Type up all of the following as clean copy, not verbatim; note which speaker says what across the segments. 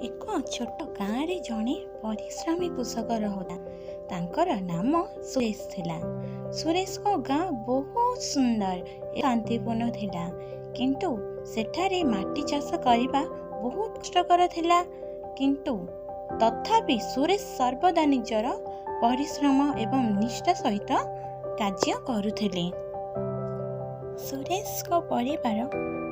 Speaker 1: ଏକ ଛୋଟ ଗାଁରେ ଜଣେ ପରିଶ୍ରମୀ କୃଷକ ରହୁଥିଲା। ତାଙ୍କର ନାମ ସୁରେଶ ଥିଲା। ସୁରେଶଙ୍କ ଗାଁ ବହୁତ ସୁନ୍ଦର ଏବଂ ଶାନ୍ତିପୂର୍ଣ୍ଣ ଥିଲା, କିନ୍ତୁ ସେଠାରେ ମାଟି ଚାଷ କରିବା ବହୁତ କଷ୍ଟକର ଥିଲା। କିନ୍ତୁ ତଥାପି ସୁରେଶ ସର୍ବଦା ନିଜର ପରିଶ୍ରମ ଏବଂ ନିଷ୍ଠା ସହିତ କାର୍ଯ୍ୟ କରୁଥିଲେ। ସୁରେଶଙ୍କ ପରିବାର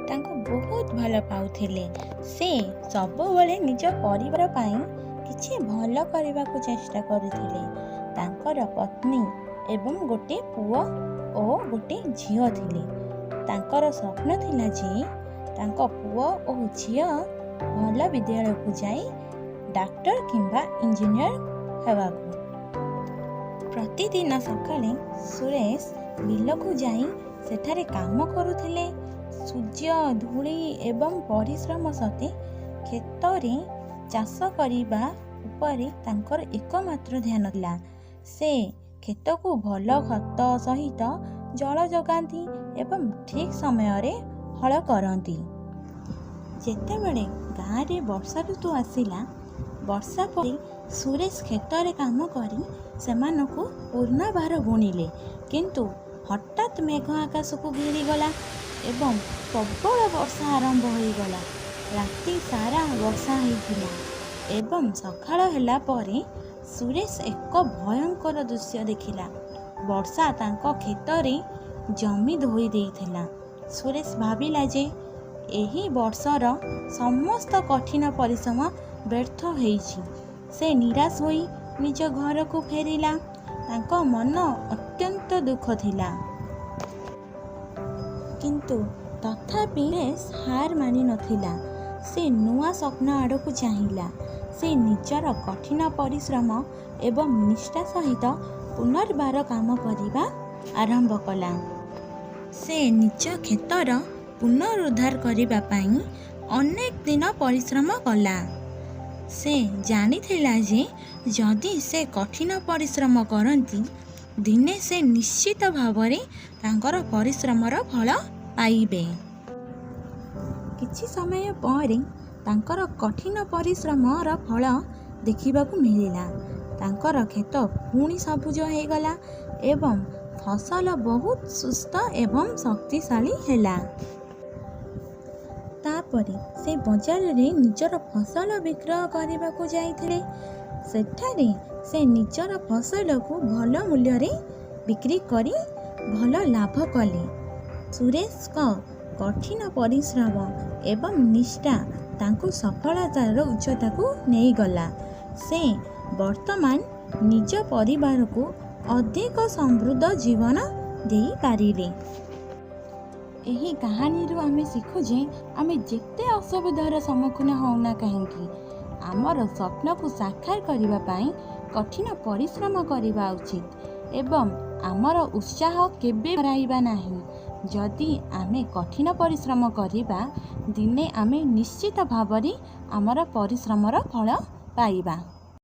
Speaker 1: ତାଙ୍କୁ ବହୁତ ଭଲ ପାଉଥିଲେ। ସେ ସବୁବେଳେ ନିଜ ପରିବାର ପାଇଁ କିଛି ଭଲ କରିବାକୁ ଚେଷ୍ଟା କରୁଥିଲେ। ତାଙ୍କର ପତ୍ନୀ ଏବଂ ଗୋଟେ ପୁଅ ଓ ଗୋଟେ ଝିଅ ଥିଲେ। ତାଙ୍କର ସ୍ୱପ୍ନ ଥିଲା ଯେ ତାଙ୍କ ପୁଅ ଓ ଝିଅ ଭଲ ବିଦ୍ୟାଳୟକୁ ଯାଇ ଡାକ୍ତର କିମ୍ବା ଇଞ୍ଜିନିୟର ହେବାକୁ। ପ୍ରତିଦିନ ସକାଳେ ସୁରେଶ ବିଲକୁ ଯାଇ ସେଠାରେ କାମ କରୁଥିଲେ। ସୂର୍ଯ୍ୟ, ଧୂଳି ଏବଂ ପରିଶ୍ରମ ସତ୍ତ୍ୱେ କ୍ଷେତରେ ଚାଷ କରିବା ଉପରେ ତାଙ୍କର ଏକମାତ୍ର ଧ୍ୟାନ ଥିଲା। ସେ କ୍ଷେତକୁ ଭଲ ଖତ ସହିତ ଜଳ ଯୋଗାନ୍ତି ଏବଂ ଠିକ୍ ସମୟରେ ହଳ କରନ୍ତି। ଯେତେବେଳେ ଗାଁରେ ବର୍ଷା ଋତୁ ଆସିଲା, ବର୍ଷା ପରେ ସୁରେଶ କ୍ଷେତରେ କାମ କରି ସେମାନଙ୍କୁ ପୁନର୍ବାର ବୁଣିଲେ। କିନ୍ତୁ ହଠାତ୍ ମେଘ ଆକାଶକୁ ଘେରିଗଲା ଏବଂ ପ୍ରବଳ ବର୍ଷା ଆରମ୍ଭ ହୋଇଗଲା। ରାତି ସାରା ବର୍ଷା ହେଇଥିଲା ଏବଂ ସକାଳ ହେଲା ପରେ ସୁରେଶ ଏକ ଭୟଙ୍କର ଦୃଶ୍ୟ ଦେଖିଲା। ବର୍ଷା ତାଙ୍କ କ୍ଷେତରେ ଜମି ଧୋଇ ଦେଇଥିଲା। ସୁରେଶ ଭାବିଲା ଯେ ଏହି ବର୍ଷର ସମସ୍ତ କଠିନ ପରିଶ୍ରମ ବ୍ୟର୍ଥ ହେଇଛି। ସେ ନିରାଶ ହୋଇ ନିଜ ଘରକୁ ଫେରିଲା। ତାଙ୍କ ମନ ଅତ୍ୟନ୍ତ ଦୁଃଖ ଥିଲା। କିନ୍ତୁ ତଥାପି ସୁରେଶ ହାର ମାନିନଥିଲା। ସେ ନୂଆ ସ୍ୱପ୍ନ ଆଡ଼କୁ ଚାହିଁଲା। ସେ ନିଜର କଠିନ ପରିଶ୍ରମ ଏବଂ ନିଷ୍ଠା ସହିତ ପୁନର୍ବାର କାମ କରିବା ଆରମ୍ଭ କଲା। ସେ ନିଜ କ୍ଷେତର ପୁନରୁଦ୍ଧାର କରିବା ପାଇଁ ଅନେକ ଦିନ ପରିଶ୍ରମ କଲା। ସେ ଜାଣିଥିଲା ଯେ ଯଦି ସେ କଠିନ ପରିଶ୍ରମ କରନ୍ତି, ଦିନେ ସେ ନିଶ୍ଚିତ ଭାବରେ ତାଙ୍କର ପରିଶ୍ରମର ଫଳ ପାଇବେ। କିଛି ସମୟ ପରେ ତାଙ୍କର କଠିନ ପରିଶ୍ରମର ଫଳ ଦେଖିବାକୁ ମିଳିଲା। ତାଙ୍କର କ୍ଷେତ ପୁଣି ସବୁଜ ହୋଇଗଲା ଏବଂ ଫସଲ ବହୁତ ସୁସ୍ଥ ଏବଂ ଶକ୍ତିଶାଳୀ ହେଲା। ତାପରେ ସେ ବଜାରରେ ନିଜର ଫସଲ ବିକ୍ରୟ କରିବାକୁ ଯାଇଥିଲେ। ସେଠାରେ ସେ ନିଜର ଫସଲକୁ ଭଲ ମୂଲ୍ୟରେ ବିକ୍ରି କରି ଭଲ ଲାଭ କଲେ। ସୁରେଶଙ୍କ କଠିନ ପରିଶ୍ରମ ଏବଂ ନିଷ୍ଠା ତାଙ୍କୁ ସଫଳତାର ଉଚ୍ଚତାକୁ ନେଇଗଲା। ସେ ବର୍ତ୍ତମାନ ନିଜ ପରିବାରକୁ ଅଧିକ ସମୃଦ୍ଧ ଜୀବନ ଦେଇପାରିଲେ। ଏହି କାହାଣୀରୁ ଆମେ ଶିଖୁ ଯେ ଆମେ ଯେତେ ଅସୁବିଧାର ସମ୍ମୁଖୀନ ହେଉନା କାହିଁକି, ଆମର ସ୍ୱପ୍ନକୁ ସାକାର କରିବା ପାଇଁ କଠିନ ପରିଶ୍ରମ କରିବା ଉଚିତ ଏବଂ ଆମର ଉତ୍ସାହ କେବେ ହରାଇବା ନାହିଁ। ଯଦି ଆମେ କଠିନ ପରିଶ୍ରମ କରିବା, ଦିନେ ଆମେ ନିଶ୍ଚିତ ଭାବରେ ଆମର ପରିଶ୍ରମର ଫଳ ପାଇବା।